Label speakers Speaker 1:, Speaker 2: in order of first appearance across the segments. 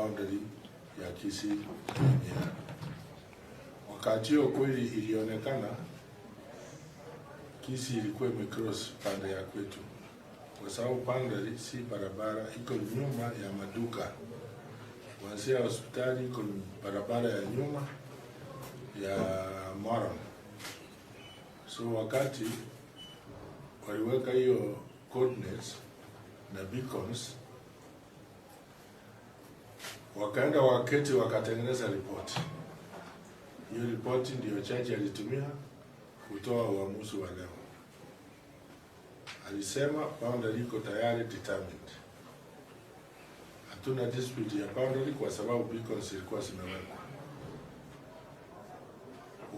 Speaker 1: Boundary ya Kisii na Nyamira. Wakati hiyo kweli ilionekana Kisii ilikuwa imecross pande ya kwetu, kwa sababu boundary si barabara, iko nyuma ya maduka kuanzia hospitali, iko barabara ya nyuma ya murram. So wakati waliweka hiyo coordinates na beacons, wakaenda waketi wakatengeneza ripoti. Hiyo ripoti ndiyo jaji alitumia kutoa uamuzi wa leo. Alisema boundary iko tayari determined. Hatuna dispute ya boundary kwa sababu beacons zilikuwa zimewekwa.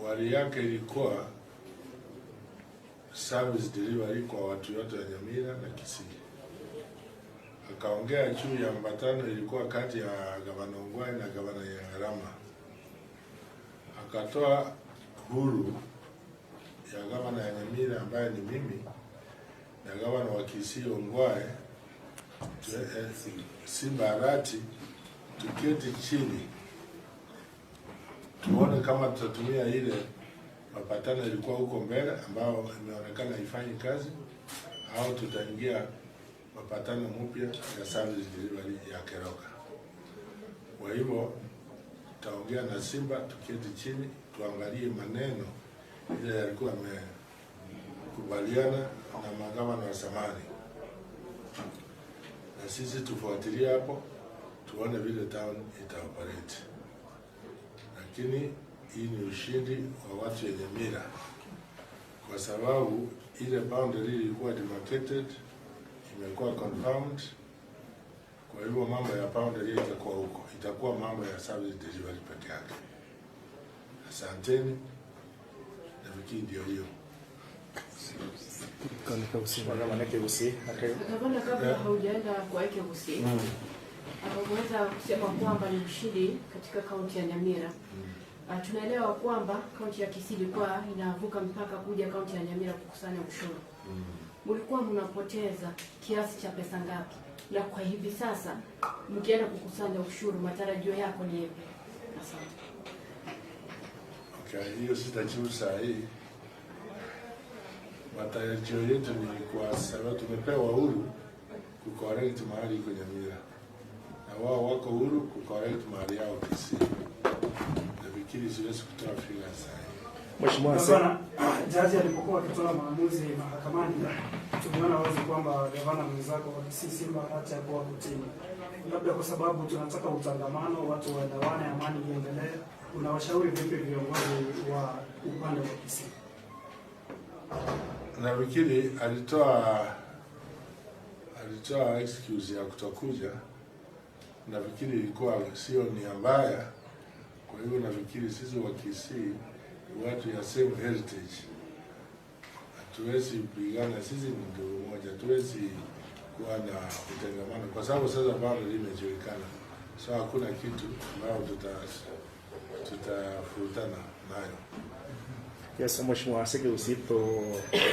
Speaker 1: Worry yake ilikuwa service delivery kwa watu wote wa Nyamira na Kisii. Akaongea juu ya mbatano ilikuwa kati ya gavana Ongwae na gavana Nyangarama. Akatoa huru ya gavana ya Nyamira ambaye ni mimi na gavana wa Kisii Ongwae, Simba Arati, tuketi chini tuone kama tutatumia ile mapatano ilikuwa huko mbele ambayo imeonekana haifanyi kazi au tutaingia mapatano mpya ya service delivery ya Keroka. Kwa hivyo tutaongea na Simba, tuketi chini tuangalie maneno ile yalikuwa yamekubaliana na magavana wa zamani, na sisi tufuatilie hapo tuone vile town itaoperate. Lakini hii ni ushindi wa watu wenye Nyamira, kwa sababu ile boundary ilikuwa demarcated, imekuwa confirmed. Kwa hivyo mambo ya boundary itakuwa huko, itakuwa mambo ya service delivery peke yake. Asanteni, nafikiri ndio hiyo.
Speaker 2: Gavana, kabla haujaenda kwa Ekegusii, umeweza kusema kwamba ni ushindi katika kaunti ya Nyamira. Tunaelewa kwamba kaunti ya Kisii ilikuwa inavuka mpaka kuja kaunti ya Nyamira kukusanya ushuru. Mlikuwa mnapoteza kiasi cha pesa ngapi? Na kwa hivi sasa mkienda kukusanya ushuru, matarajio yako ni yapi? Asante.
Speaker 1: Okay, hiyo sitajibu saa hii. Matarajio yetu ni kwa sababu tumepewa uhuru kucorrect mahali iko Nyamira, na wao wako huru kucorrect mahali yao Kisii. Nafikiri siwezi kutoa figure saa hii.
Speaker 3: Mheshimiwa
Speaker 4: Gavana, jaji alipokuwa akitoa maamuzi mahakamani, tumeona wazi kwamba gavana mwenzako wa Kisii Simba Arati hakuwa kotini, labda kwa sababu tunataka utangamano, watu waelewane, amani iendelee. Unawashauri vipi viongozi wa upande wa Kisii?
Speaker 1: Nafikiri alitoa excuse ya kutokuja. Nafikiri ilikuwa sio nia mbaya. Kwa hivyo nafikiri sisi wa Kisii ni watu ya same heritage, hatuwezi pigana. Sisi ni ndugu moja, hatuwezi kuwa na utengamano kwa sababu sasa bado limejulikana, so hakuna kitu ambayo tutafutana nayo.
Speaker 3: Yes, Mheshimiwa ase Ekegusii to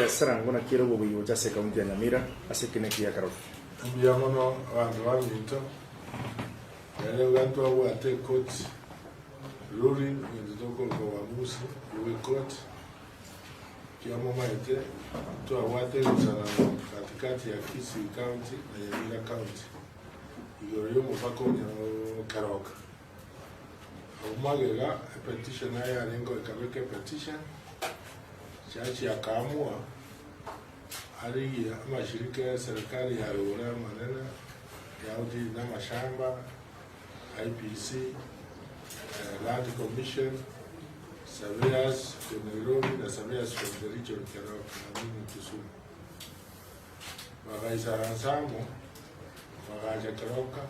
Speaker 3: restaurant ngona kiro gobuyoja ase kaunti ya Nyamira ase kine kia Karoki.
Speaker 1: Mbuya mono abanto baminto, ere gantu abwate court ruling ng'ento tokoroka uamuzi bwe court kiamomaete twabwate egusanano katikati ya Kisii County na Nyamira County igoro ya omopaka o Keroka. Abwo magega epetition aye yarenge ekabeka epetition, jaji akaamua arigia amashirika ya serikali yarure amanene yaudi na mashamba, IPC, Land Commission, surveyors from Nairobi na surveyors from the region Keroka na mimi Kisumu, bakaisaransa bagacha Keroka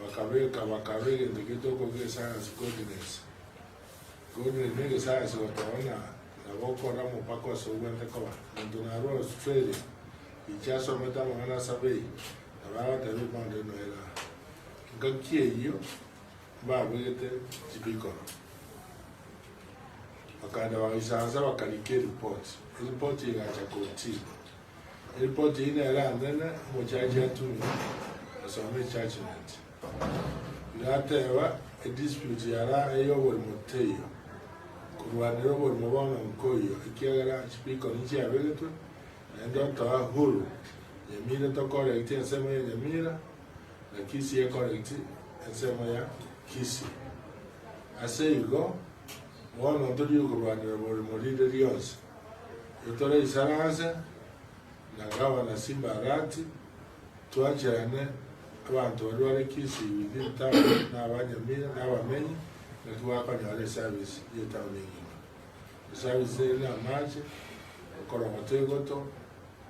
Speaker 1: bakabeka bakabeka into kitoko ge science coordinates coordinates nege science gotoona nabokora omopaka ase obwente koba monto narwa Australia ichasomete amang'ana ase bei nabo agotebi boundary noera ngaki eyio mbabegete chibikoro bakaenda bagaisansa bakarika eripoti, eripoti egacha kotini, eripoti eyio nere anene omochaji atumia asome ejudgment. Nateba edispute yara eyoborimo teiyo korwanera oborimo bono nkoiyo ekiagera chipiko nichiabegetwe naende otoa huru Nyamira tocorrect ensemo ya Nyamira na Kisii ecorrect ensemo ya Kisii ase igo bono ntori okorwanera borimo rire rionsi etore isaranse na gavana Simba Arati twancherane abantu bari bare Kisii within town na abanyamira n'abamenyi naki bakonyora eservice ye town engima eservice ere na amache okorogota egoto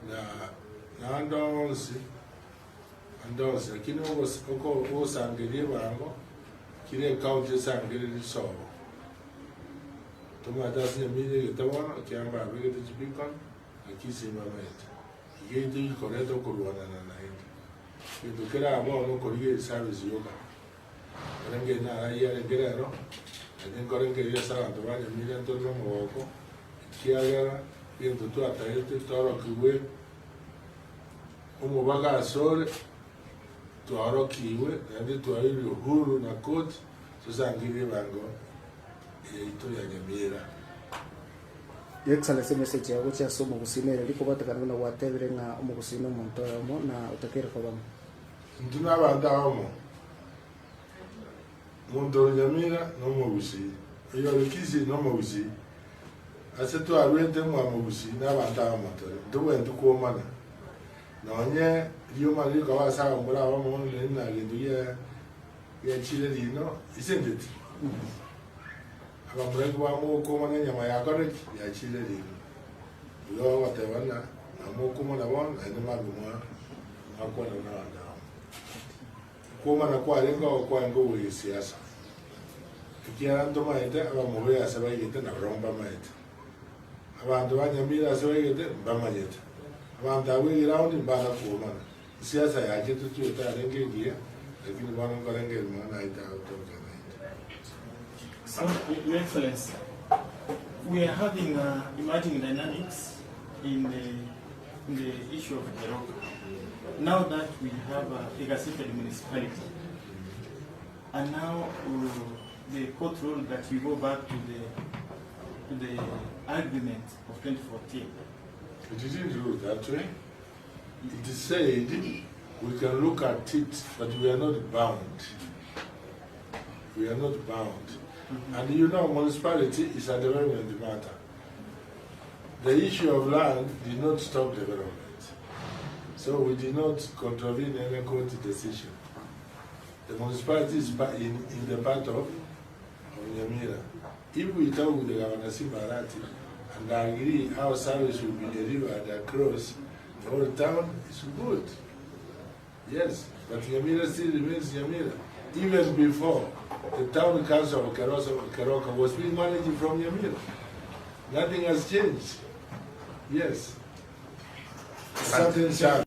Speaker 1: na naende onsi ande onsi lakini ogosangeria ebango kire ecounty esangereri risobo tomanyete ase Nyamira egete bono ekiagera mbabegete chibicon na Kisii mbamaete iga egento gikoreta okorwanana naende egento kera bono okorigia eservice yoka orenge naraiyia arenge rero naende nkorengereria ase abanto ba Nyamira ntore na omogoko ekiagera egento twataete torokiwe omobaga asore twaorokiwe naende twairwe uhuru na court tosangerie ebango yaito ya Nyamira.
Speaker 5: Your Excellency message yago gochia ase omogusii nere rikobatekana buna gwatebire ng'a omogusii na omonto oyomo na otakeire kobamo.
Speaker 1: Intwe na abanto abamo, omonto ore Nyamira na omogusii, oyo ore Kisii na omogusii, ase twarwete mwa mogusii na abanto abamo tore, ntobwenereti kwomana. Nonye riomana rikoba ase abamura abamo naende na gento gia giachire rino, isn't it? Abamura nigo bamokomana enyama yakore ki? Yachire rino. Igo bagoteba ng'a namokomana bono naende mambia mwa mwakwana na abanto abamo. Kwomana kwarenge oo kwarenge ogwegesiasa. Ekiagera ntomaete abamobe ase baigete nabarobwo mbamaete. Abanto ba Nyamira ase baigete mbamanyete. Abanto abwo eground mbana kwomana. Esiasa yachete twete arenge engiya, lakini bono nkorengereria mono naete agotoka naende.
Speaker 6: So, Your Excellency, we are having emerging dynamics in the issue of Keroka. Now that we have a gazetted municipality, and now the court ruled that we go back to the agreement of 2014.
Speaker 1: It didn't rule that way. It said we can look at it, but we are not bound. We are not bound. And you know, municipality is a development matter. The issue of land did not stop development. So we did not contravene any court decision. The municipality is in the part of Nyamira. If we talk with the Governor Simba Arati and agree how service will be delivered across the whole town, it's good. Yes, but Nyamira still remains Nyamira. Even before, the town council of Keroka was being managed from Nyamira. Nothing has changed. Yes. Asante sana.